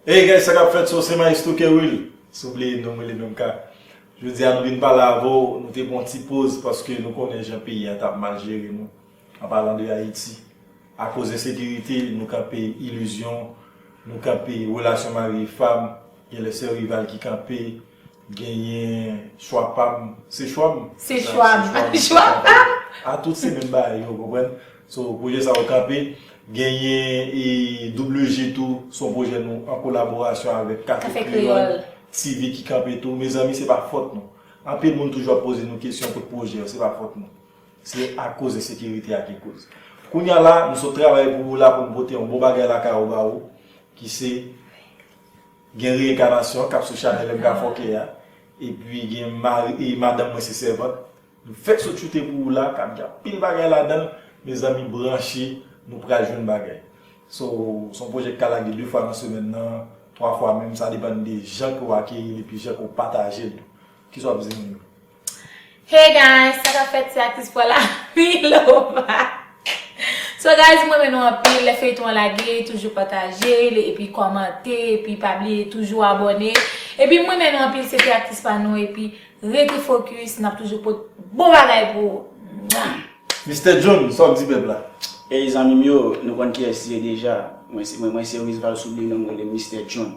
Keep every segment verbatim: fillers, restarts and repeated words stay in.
Hey guys, sa k ap fèt? So, se Maestro Kerwil. Si w bliye non m, rele menm ka. Jodi a, nou vin pale avè w, nou te pran ti poz paske nou konnen jan peyi a t ap mal jere nou. An palan de Ayiti, akoz ensekirite, nou kanpe ilizyon, nou kanpe relasyon mari e fanm, gen lè se rival ki kanpe, genyen chwa pa m, se chwa m. Se chwa m. Chwa pa m. A tout se menm bagay yo, konprann? So, pwojè sa yo kanpe, genyen e W G tou, se yon pwojè nou an kolaborasyon avèk Kafe Kreyòl T V ki kanpe tou. Mezanmi, se pa fòt nou. Anpil moun toujou ap poze nou kesyon kot pwojè yo, se pa fòt nou. Se akoz ensekirite a ki koz. Kounye a la, nou sot travay pou ou la pou n pote yon bon bagay lakay ou ba ou, ki se gen reenkanasyon k ap sou chanèl M K Fòkè a, epi gen mari, e madanm mwen se sèvant. Nou fèk sot choute pou ou la, k ap gen anpil bagay ladan l. Mezanmi, branche, nou pral jwenn bagay. So, se yon pwojè k ka lage de fwa nan semèn nan, twa fwa menm, sa depann de jan ke w akeyi l epi jan ke w pataje l tou. Kisa w ap di moun yo? Hey guys, sa k ap fèt, se aktris Pwa Lavi Lova. So guys, m renmen nou anpil, lè feyton an lage, toujou pataje l, epi kòmante, epi pa bliye toujou abòne. Epi m renmen nou anpil, se te aktris pa nou, epi rete fokis, n ap toujou pot bon bagay pou ou. Mwa! Mistè John, sa w ap di pèp la? Ey zanmi m yo, nou konn kiyès li ye deja. Mwen se, mwen, mwen se Rizval Soublime, m rele Mistè John.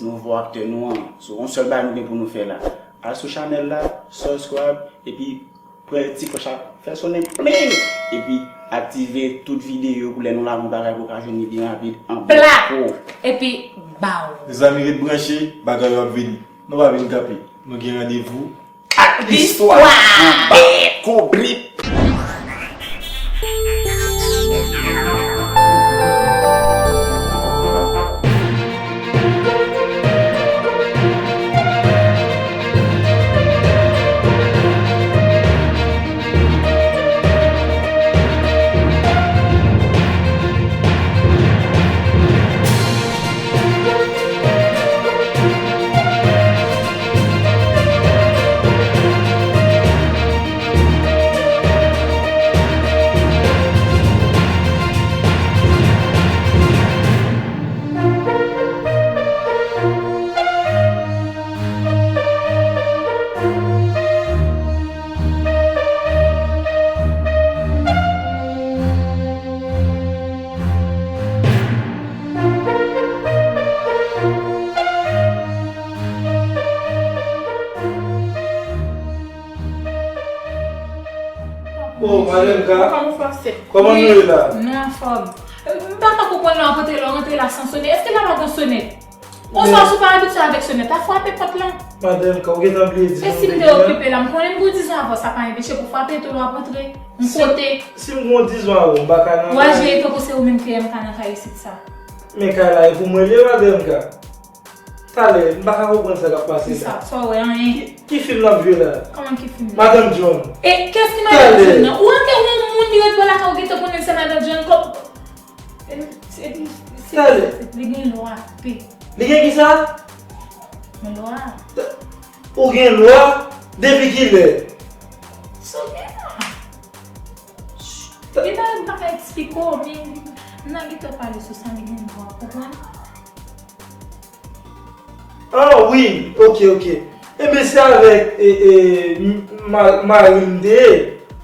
Nouvo aktè nou an. So, yon sèl bagay nou gen pou nou fè la. Al sou chanèl la, subscribe, epi pran ti klòch la, fè sonnen pling! Epi aktive tout videyo pou lè nou lage yon bagay pou w ka jwenn li byen rapid an blan. Epi, baw! Mezanmi, ret branche, bagay yo ap vini. Nou pa vin kanpe. Nou gen randevou ak istwa anba kobrit. Oh, Madanm K. Kòman w fè? Kòman nou ye la? Nou anfòm. M pa ka konprann lè w ap antre, lè w rantre la san sonnen. Èske la pa gen sonèt? Oswa si w pa abitye avèk sonèt la, frape pòt lan. Madanm K, ou gentan bliye dizon. E si m te okipe la, m konnen m gen yon dizon avè w, sa pa enpeche pou frape tou lè w ap antre yon kote. Si m gen yon dizon avè w, m pa ka nan kay. W a jwe tankou se ou menm ki M K nan kay isit sa. Men kay la e pou mwen l ye, Madanm K. Talè, m pa ka konprann sa k ap pase la. Kisa? Sa w wè, anyen? Ki, ki fim n ap jwe la? Kòman ki fim nan? Madanm John. E kiyès ki Madanm John nan? Ou antre yon moun li ret bò lakay ou gentan konnen se Madanm John kòm. E, e, se, se, li gen lwa, pi. Li gen kisa? Gen lwa. Ou gen lwa? Depi kilè? Sa w gen la? Gen bagay m pa ka eksplike w, men m nan gentan pale sou sa, li gen lwa, konprann? Ah wi, ok, ok. Ebyen, se avèk e, e, m-, ma-, mari m te ye.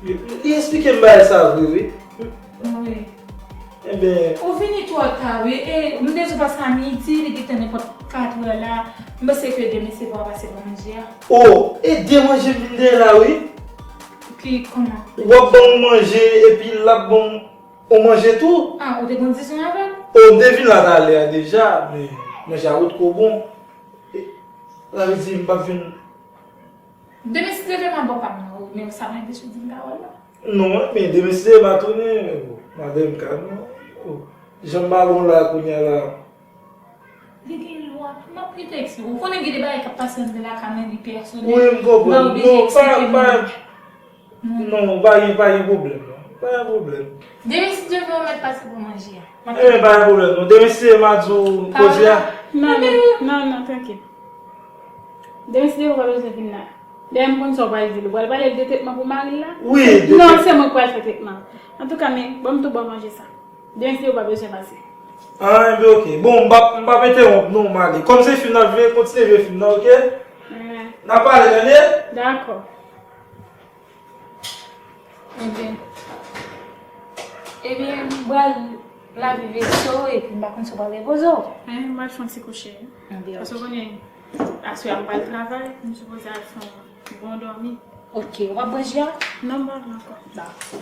Li, li eksplike m bagay sa vre, wi. Wi. Ebyen. Ou vini twò ta, wi. E, m te di w paske a midi, li gentan nenpòt katrè la. M panse ke demen se pou w pase pou manje a. Oh, e de manje m vin dèyè la, wi. Ki, kòman? W ap ban m manje, epi l ap ban m Ou manje tou? Ah, ou te konn dizon avè l? Oh, m te vin la talè a deja, men manje a potko bon. E, sa vle di m p ap jwenn. Demen si Dye vle m ap ba w pa m nan, men sa pa enpeche w di m pa wè l la. Non, men demen si Dye vle m a tounen, men bon, madanm K non. Oh, jan m pa bon la kounye a la. Li gen lwa, m ap rete eksplike. Ou konnen gen de bagay k ap pase anndan lakay mwen, li pèsonèl. Wi, m konprann. Non, pa, pa, non, pa gen, pa gen pwoblèm, non. Pa gen pwoblèm. Demen, si Dye vle, ou mèt pase pou manje a. Ebyen, pa gen pwoblèm, non. Demen, si Dye vle, m a di w koze a. Non, non, non, non, trankil. Demen, si Dye vle, ou pa bezwen vin la. Dayè, m konn sa w pral di l. Ou pral pale l de tretman pou mari l la? Wi, de tretman. Non, se mwen k pral fè tretman. Antouka, men, ban m tou bon manje sa. Demen, si Dye vle, ou pa bezwen pase. Ah, enben, ok. Bon, m p ap, m p ap entewonp nou, m ale. Kòm se fim n ap jwe, kontinye jwe fim nan, ok? N a pale, tande? Dakò. Ebyen, ebyen, m pral lave veso epi m pa konn si w pral repoze w. Eh, m pral fè yon ti kouche. Ebyen, paske w konnen, aswè a m pral travay, m sipoze al fè yon bon dòmi. Ok, w ap bwè ji a? Non, m pa vle ankò. Dakò.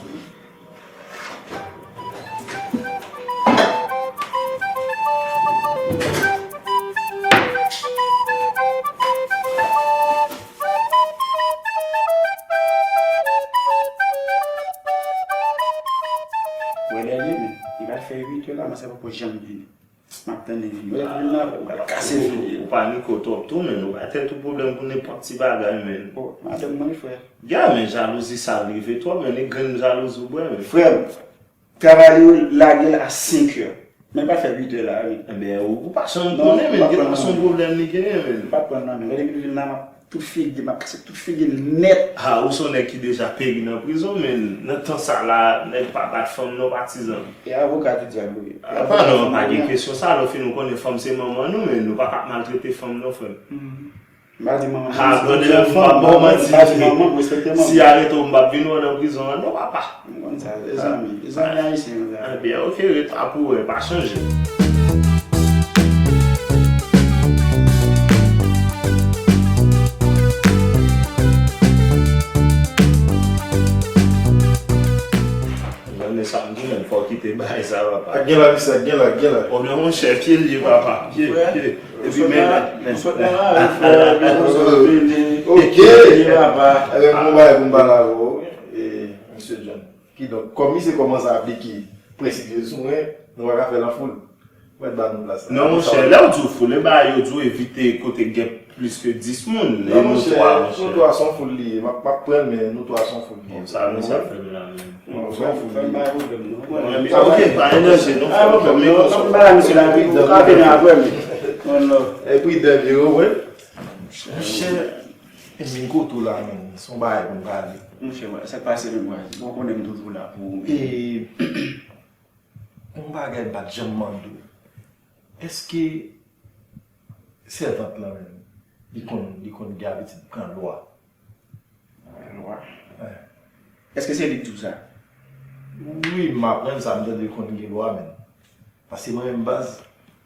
Wè lè li menm, li pral fè uit è la, men sa poko janm vini. M ap tann li vini. Wè lè li vin la, m pral kase l. Ou panike w twòp tou, men ou bay tèt ou pwoblèm pou nenpòt ti bagay, men. Oh, madanm mwen, frè. Ya, men jalouzi sa rive twòp, men li grenn jalouzi w bwè, men. Frè m, travay li yo lage l a senk è. Men pa fè uit è la, wi. Enben, ou, ou pa janm konnen, men gen dwa se yon pwoblèm li genyen, men. M p ap pran nan men. Wè depi l vin la, m ap tout figi, m ap kase tout figi l nèt. Ha, ou se yon nèg ki deja peri nan prizon, men nan tan sa la, nèg pa bat fanm non, patizan. E avoka ki dyab ou ye? Apa non, pa gen kesyon sa, lè w fin ou konnen fanm se manman nou, men nou pa ka ap maltrete fanm non, frè m. M pa di manman, ha, brother, m pa ba w manti. M pa di manman, respekte manman. Si y arete w, m p ap vin wè w nan prizon an non, papa. M konn sa, e zanmi, e zanmi ayisyen yo la. Ebyen, ok, ret la pou w wè, pa chanje. Zanmi, sa m di, men fò w kite bagay sa, papa. Ak gen la, Lisa, gen la, gen la. Ebyen, monchè, pye l ye, papa. Pye, pye. Epi men, men. Ou sot nan lari, frè, epi ou sot vini. Ok. Pye l ye, papa. Ebyen, bon bagay pou m pale avè w, e, mesye John. Kidonk, kòm misye kòmanse aplike prensip Jezi sou mwen, nou pa ka fè l an foul. Mèt ba nou plas la. Non, monchè, lè w di w foul, e bagay yo di w evite kote k gen plis ke dis moun, e nou twa, monchè. Non, monchè, nou twa se yon foul li ye. M ap, m ap pran l, men nou twa se yon foul li ye. Bon, sa, misye ap fè m la menm. Non, se yon foul li ye. Fè m bay pwoblèm, non. Mwen, ok, pa gen danje, non. Ah, ok, non, non, pa misye la, ou ka vini apre, men. Non, non. E pridan, vire w, wi. Monchè, e vin kote w la, men. Se yon bagay pou m pale. Monchè, sa k pase menm, wè. Ou konnen m toujou la pou ou, men. E, yon bagay m pa t janm mande w. Èske sèvant lan menm, li konn, li konn gen abitid pran lwa? Pran lwa? Wi. Èske se li k di w sa? Wi, m aprann sa, m tande l konn gen lwa menm. Paske mwen menm baz,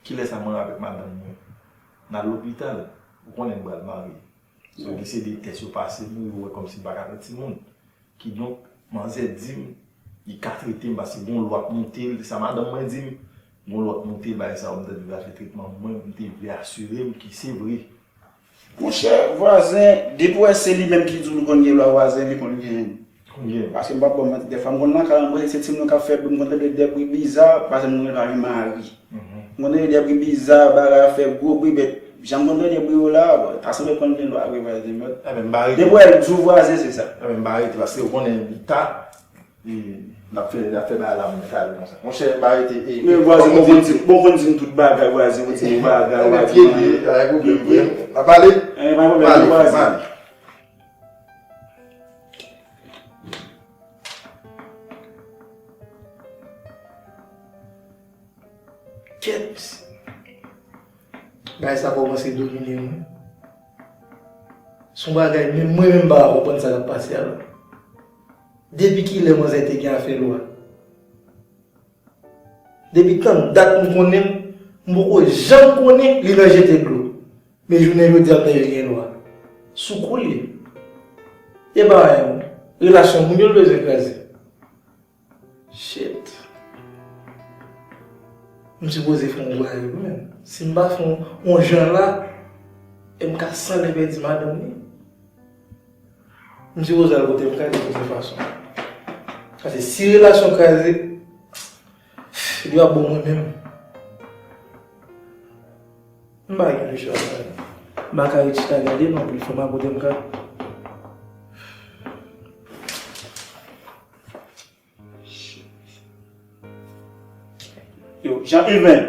kilè sa mwen avèk madanm mwen, n al lopital, ou konnen m pral marye. So, gen se de tès yo pase pou yo wè kòmsi m pa ka fè timoun. Kidonk, manzè di m, li ka trete m paske gon lwa k moute l, sa madanm mwen di m, gon lwa k moute l, bagay sa yo, m tande l pral fè tretman pou mwen, m te vle asire m ke se vre. Monchè, vwazen, depi w wè se li menm ki di w li konn gen lwa vwazen, li konn genyen. Konn genyen. Paske m p ap ba w manti, dèfwa m konn nan kay la, m wè se timoun yo k ap fè bri, m konn tande de bri biza, paske m konn pa gen mari. M konn tande de bri biza, bagay ap fè gwo bri, men jan m konn tande bri yo la, pa sanble konn gen lwa vre vwazen, mèt. Depi w wè l di w vwazen, se sa. Enben, m pa rete, paske ou konnen li ta, e, n ap fè, n ap fè bagay la, moun ta ale konsa. Monchè, m pa rete, e, men vwazen, bon konn di, bon konn di m tout bagay, vwazen, ou di m bagay, vwazen. Enben, pye li, pa gen pwoblèm, vre. N ap pale? Enben, pa gen pwoblèm, vwazen. Kèt! Bagay sa kòmanse domine mwen. Se yon bagay, menm mwen menm m pa ka konprann sa k ap pase a la. Depi kilè manzè te gen afè lwa? Depi tann dat m konnen l, m poko janm konnen li nan jete dlo. Men jounen jodi a, m tande l gen lwa. Sou kou l ye. E pa anyen non. Relasyon moun yo l bezwen kraze. Shit. M sipoze fè yon bagay wi menm. Si m pa fè yon, yon jan la, e m ka sanble pèdi madanm li. M sipoze al kote m kraze tout fason. Paske si relasyon kraze, li ap bon mwen menm. M pa gen lechwa sa. M pa ka ret chita gade non, pou l fè m al kote m ka. Yo, Jean Yves, men.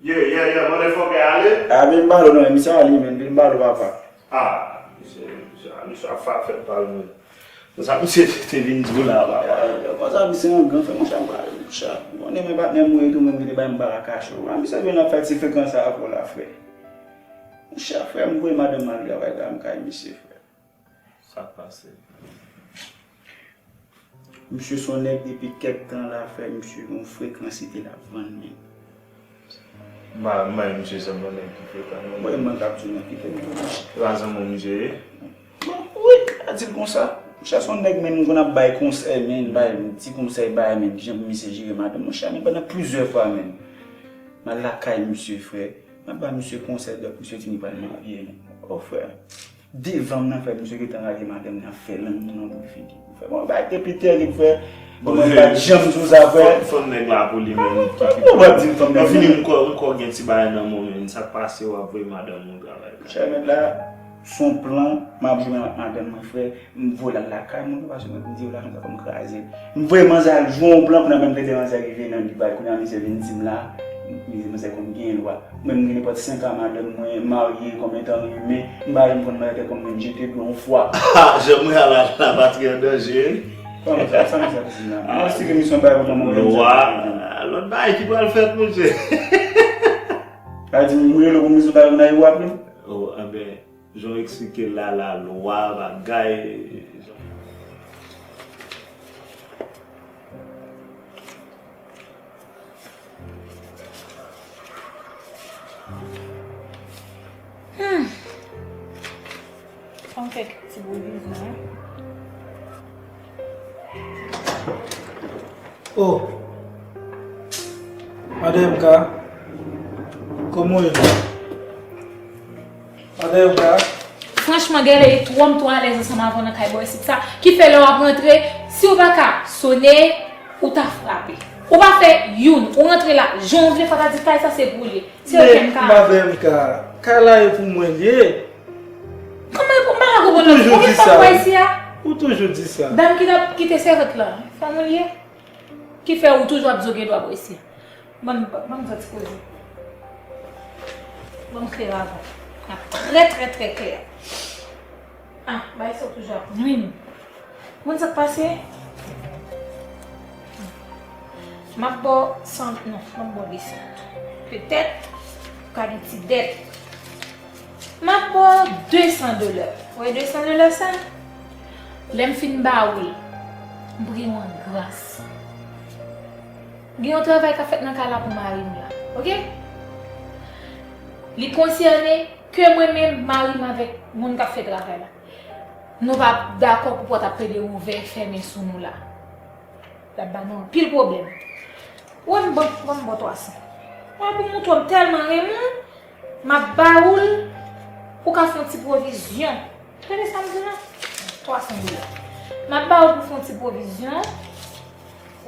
Ye, ye, ye, motherfucker ale. A, vin balo non, misye ale, men, vin balo, papa. A, misye, misye, misye ap fa-, fè pal, men. Sa misye te vin di w la, papa. Yo, konsa, misye yon gran frè, monchè, m pa, monchè. Ou konnen mwen patnè m ou ye tou, menm ki te bay m pa ka kache w. A, misye vin ap fè ti frekan sa avè w la, frè. Monchè, frè, m voye madanm m al travay la, m kay misye, frè. Sa k pase? Misye se yon nèg depi kèk tan la, frè, misye gen yon frekansite l ap vann, men. M pa, m pa wè misye sanble yon nèg ki frekan, non. Mwen, mwen k ap di w nan kite m tou, monchè. E pa zanmi w misye ye? Bon, wi, a di l konsa. Monchè, se yon nèg, men, m konn ap bay konsèy, men, bay ti konsèy, bay, men, jan pou misye jere madanm. Monchè, men, pandan plizyè fwa, men, m al lakay misye, frè. M ap ba misye konsèy, dòk misye di li pral marye, men. O, frè. Devan m nan, frè, misye gentan rale madanm nan fè lang nan boul figi. Frè, bon, bagay te pi tèrib, frè. Bon, mwen pa t janm di w sa, frè. Fò, fò nèg la pou li menm. Ki, ki, bon, w ap di m fanm nan fini, m kwè, m kwè gen ti bagay nan men w, men sa k pase, w ap voye madanm ou travay. Chè, men la, se yon plan, m ap jwe ak madanm mwen, frè. M voye l al lakay mwen, paske mwen, m di w la, konsa fò m kraze l. M voye manzè al jwe yon plan, kounye a menm plede manzè rive nan Dubai, kounye a misye vin di m la, misye, manzè konn gen lwa. Mwen, m gen nenpòt senk an madanm mwen, marye, konbyen tan nou renmen, m pa janm konn marye, kòm mwen jete dlo yon fwa. Ah, jan mwen a la, la patri an danje, wi. Kòman sa, sa misye ap di la? Mwen eksplike misye yon bagay pou mwen, mwen. Lwa, lòt bagay ki pral fèt, monchè. A di, m rele w pou misye yon bagay pou n al wap li? Oh, anben, jan w eksplike l la, la, lwa, bagay. Hmm. Fò m fè kèk ti boulizon, wi. Oh. Madan M K, kòman w ye? Madan M K. Franchman, Gèlè, e twò m twò alèz ansanm avè w nan kay bò isit sa, ki fè lè w ap rantre, si w pa ka sone, ou ta frape. Ou pa fè youn, ou rantre la, jan w vle, fò ta di kay sa se pou w li. Se yo ke m ka. Men, madan M K, kay la e pou mwen li ye. Kòman e pou, m pa ka konprann non. Ou toujou di sa. Ou toujou di sa. Dam ki t ap kite sèvant lan, fanm ou li ye? Ki fè ou toujou ap di w gen dwa bò isi a? Ban m, ban m fè ti koze. Ban m klere avè w. N ap trè, trè, trè klè. Ah, bagay sa yo toujou ap nwi m. Konn sa k pase? M ap ba w san, non, ban m ba w de san. Petèt, ou ka gen ti dèt. M ap ba w de san dola. Ou wè de san dola sa? Lè m fin ba ou l, m priye w an gras. Gen yon travay k ap fèt nan kay la pou mari m la, oke? Li konsène ke mwen menm, mari m avèk moun k ap fè travay la. Nou pa dakò pou pòt ap plede ouvè, fèmen sou nou la. L ap ba nou anpil pwoblèm. Wè m ban, ban m ba w twa san. Mwen pou montre w m tèlman renmen w, m ap ba ou l pou w ka fè yon ti pwovizyon. Tande sa m di w la? Twa san dola. M ap ba ou l pou w fè yon ti pwovizyon.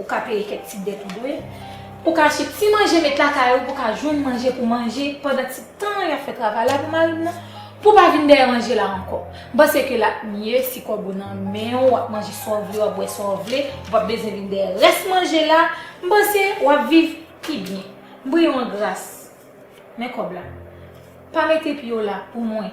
Ou ka peye kèk ti dèt ou dwe. Pou w ka achte ti manje met lakay ou, pou w ka jwenn manje pou manje pandan ti tan y ap fè travay la pou mari m nan. Pou w pa vin dèyè manje la ankò. M panse ke l ap mye si kòb ou nan men w, w ap manje sa w vle, w ap bwè sa w vle, ou p ap bezwen vin dèyè rès manje la. M panse w ap viv pi byen. M priye w an gras. Men kòb la. Pa mete pye w la pou mwen.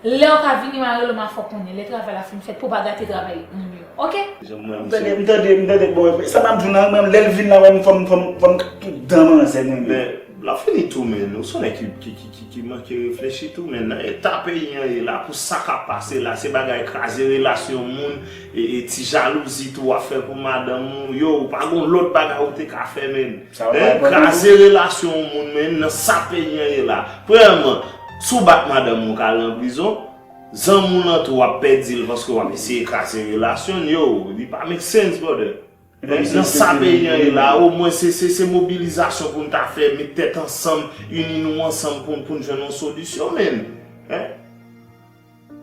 Lè w ka vini, m a rele w, m a fè w konnen. Lè travay la fin fèt, pou w pa gate travay moun yo. Oke? Jan mwen, m tande, m tande, m tande, bon, sa m ap di w nan, mwen, lè l vin la, wè m, fò m, fò m, fò m tout dan manzè mwen. Men, l ap fini tou, men, ou se yon nèg ki, ki, ki, ki, ki manke reflechi tou, men, nan eta peyi an ye la, pou sa k ap pase la, se bagay kraze relasyon moun, e, e ti jalouzi tou w ap fè pou madanm ou, yo, ou pa gon lòt bagay ou te ka fè, men. Sa w pa konprann. Kraze relasyon yon moun, men nan sa peyi an ye la. Premyèman, si w bat madanm ou, w ka al nan prizon, zanmi w lan tou, w ap pèdi l paske w ap eseye kraze relasyon n yo. Li pa make sense, brother. Men nan sa peyi an ye la, omwen se, se, se mobilizasyon pou n ta fè, met tèt ansanm, ini nou ansanm pou, pou n jwenn yon solisyon, men. Hein?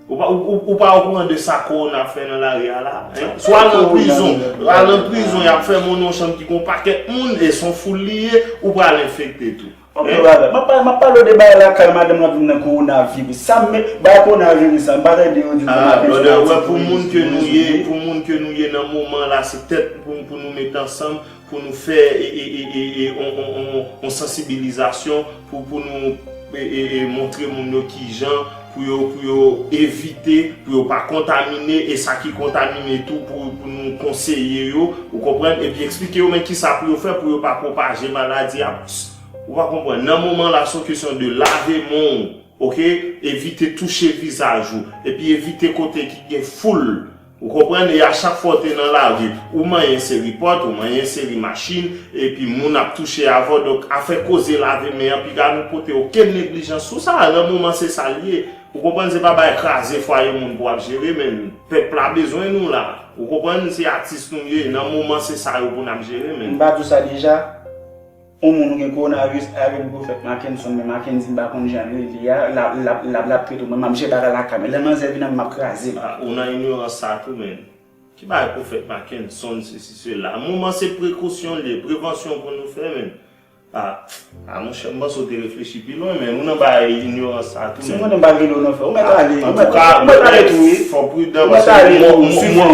Ou pa, ou, ou, ou pa okouran de sa kowona ap fè nan lari a la? Hein? Si w al nan prizon, w al nan prizon, y ap fèmen w nan yon chanm ki gon pakèt moun, e se yon foul li ye, ou pral enfekte tou. Ok, brother. M ap pa-, m ap pale w de bagay lakay madanm nan vin nan kowonaviris. Sa m, bagay kowonaviris sa, m pa tande yo di kowonaviris. Ah, brother, wè, pou moun ke nou ye, pou moun ke nou ye nan moman la, se tèt pou, pou nou met ansanm, pou nou fè, e, e, e, e, e, on, on, on, on sansibilizasyon, pou, pou nou, e, e, e, montre moun yo kijan pou yo, pou yo evite, pou yo pa kontamine, e sa ki kontamine tou, pou, pou nou konseye yo, ou konprann, epi eksplike yo men kisa pou yo fè, pou yo pa pwopaje maladi a plis. Ou pa konprann? Nan moman la, se yon kesyon de lave men w, oke? Evite touche vizaj ou, epi evite kote ki gen foul. Ou konprann? E a chak fwa w te nan lari, ou manyen seri pòt, ou manyen seri machin, epi moun ap touche avè w. Donk, afè koze lave men an, piga nou pote okenn neglijans sou sa. Nan moman, se sa l ye. Ou konprann? Se pa bay kraze fwaye moun pou w ap jere, men pèp la bezwen nou la. Ou konprann? Se atis nou ye. Nan moman, se sa yo pou n ap jere, men. M pa di w sa deja? On moun ou gen kowonaviris avè m, Pwofèt Mackenson, men Mackendy m pa konn jan l rele a, l ap, l ap, l ap, l ap trete w, mwen m ap jere bagay la ka, men lè manzè vin an m ap kraze l. Ah, ou nan inyorans sa tou, men. Ki bagay Pwofèt Mackenson, sesi, sela? Moman se prekosyon l ye, prevansyon pou nou fè, men. Ah, ah, monchè, m panse w te reflechi pi lwen, men ou nan bagay inyorans sa tou, men. Si m konnen m pa rele w nan fè, ou mèt ale, ou mèt ale tou, wi. Antouka, fò pridan, paske mwen, mwen, mwen, mwen,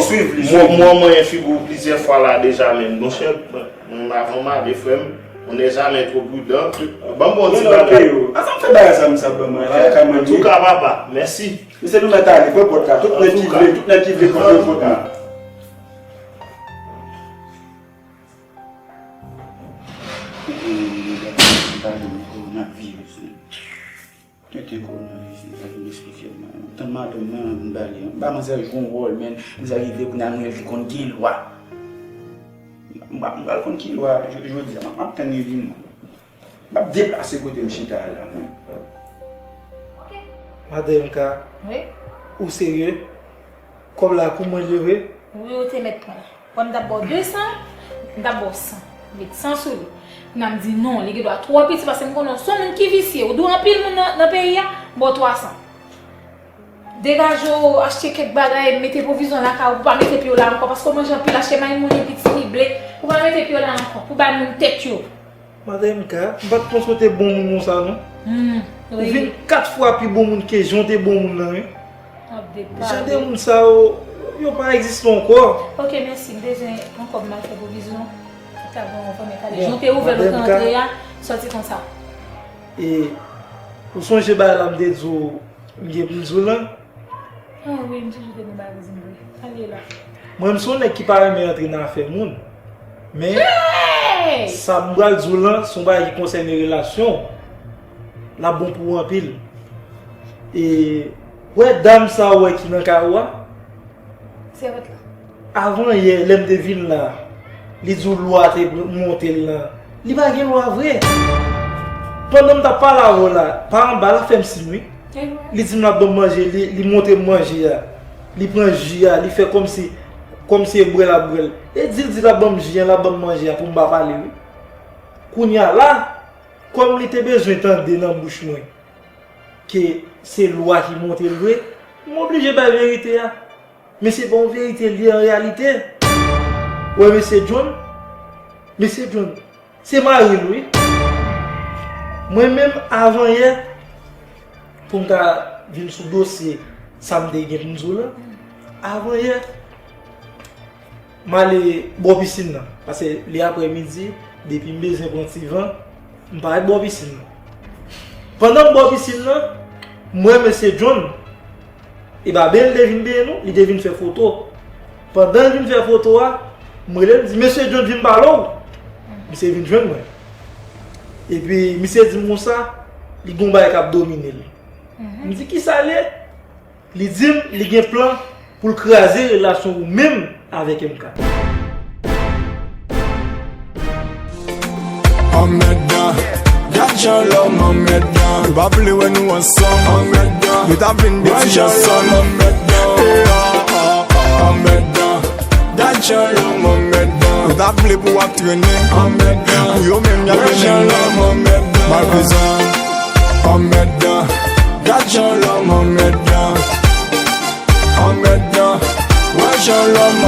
mwen, mwen, mwen, figi w plizyè fwa la deja, men. Monchè, mwen, avan m ale, frè m, on n'est jamais trop prudent. Ban m ba w ti bagay. Ansanm fè bagay sa, misye ap ban mwen, fè kay mwen ye. Antouka, papa, mèsi. Misye nou mèt ale, pran pòt la. Tout nèg ki vle, tout nèg ki vle pòt yo, pòt la. Kowonaviris. Tenten kowonaviris, m pa vin esplike m. Tann madanm nan, m pale. M ba manzè jwe yon wòl, men, manzè rive kounye a, nou li konn ki lwa. M ba, m pral konn ki lwa, jodi a, m ap tann li vini. M ap deplase kote m chita a la, men. Madan M K, wi, ou serye? Kòb la pou mwen li ye vre? Wi, ou te mèt pran. Wè m t ap ba w de san, m t ap ba w san. Met san sou li. Kounye a m di non, li gen dwa twò piti paske m konnen w se yon moun ki visye. Ou dwe anpil moun nan, nan peyi a, m ba w twa san. Degaje w, achte kèk bagay, mete pwovizyon lakay ou, pou pa mete pye w la ankò, paske w manje anpil, achte maymoun, piti, ble, pou pa mete pye w la ankò, pou bay moun tèt yo. Madan M K, m pa t panse w te bon moun konsa, non. Hmm, wi. Ou vin kat fwa pi bon moun ke jan w te bon moun nan, wi. Jan de moun sa yo, yo pa egziste ankò. Ok, mèsi. M bezwen yon kòb m al fè pwovizyon. Tout la bon, anvan mèt ale. Jan w te ouvè l, ou te antre a, sòti konsa. E, ou sonje bagay la m te di w, m gen pou m di w lan? Ah wi, m toujou te gen bagay pou di m vre. Ale la. Mwen, m se yon nèg ki pa renmen rantre nan afè moun. Men, sa m pral di w lan, se yon bagay ki konsène relasyon w. L ap bon pou ou anpil. E, wè dam sa ou wè ki nan kay ou a? Sèvant la. Avan yè, lè m te vin la, li di w lwa te monte l lan. Li pa gen lwa vre. Pandan m t ap pale avè w la, pa anba, l ap fè m siy wi. Li di m l ap ban m manje, li, li montre m manje a. Li pran ji a, li fè kòmsi, kòmsi e bwè l ap bwè l. E di l di l ap ban m ji an, l ap ban m manje a pou m pa pale wi. Kounye a la, kòm li te bezwen tande nan bouch mwen ke se lwa ki monte l vre, m oblije bay verite a. Men se pa yon verite l ye an reyalite. Ou wè mesye John? Mesye John, se mari l wi. Mwen menm avan yè, pou m ta vin sou dosye sa m te gen pou m di w lan, avan yè, m ale bò pisin nan, paske li aprè midi, depi m bezwen pran ti van, m parèt bò pisin nan. Pandan m bò pisin nan, m wè mesye John, e pa benyen l te vin benyen non, li te vin fè foto. Pandan l vin fè foto a, m rele l, m di, "Mesye John, vin pale w." Misye vin jwenn mwen. Epi, misye di m konsa, li gon bagay k ap domine l. M di, "Kisa l ye?" Li di m li gen plan pou l kraze relasyon ou menm avèk M K. Anmèdan, gad jan lòm anmèdan. Nou pa vle wè nou ansanm, anmèdan. Nou ta vin beti ansanm, anmèdan. Anmèdan, gad jan lòm anmèdan. Nou ta vle pou w ap trennen, anmèdan. Pou yo menm y ap renmen nou, anmèdan. Malfezan, anmèdan. Gad jan lòm anmèdan. Anmèdan. Wè jan lòm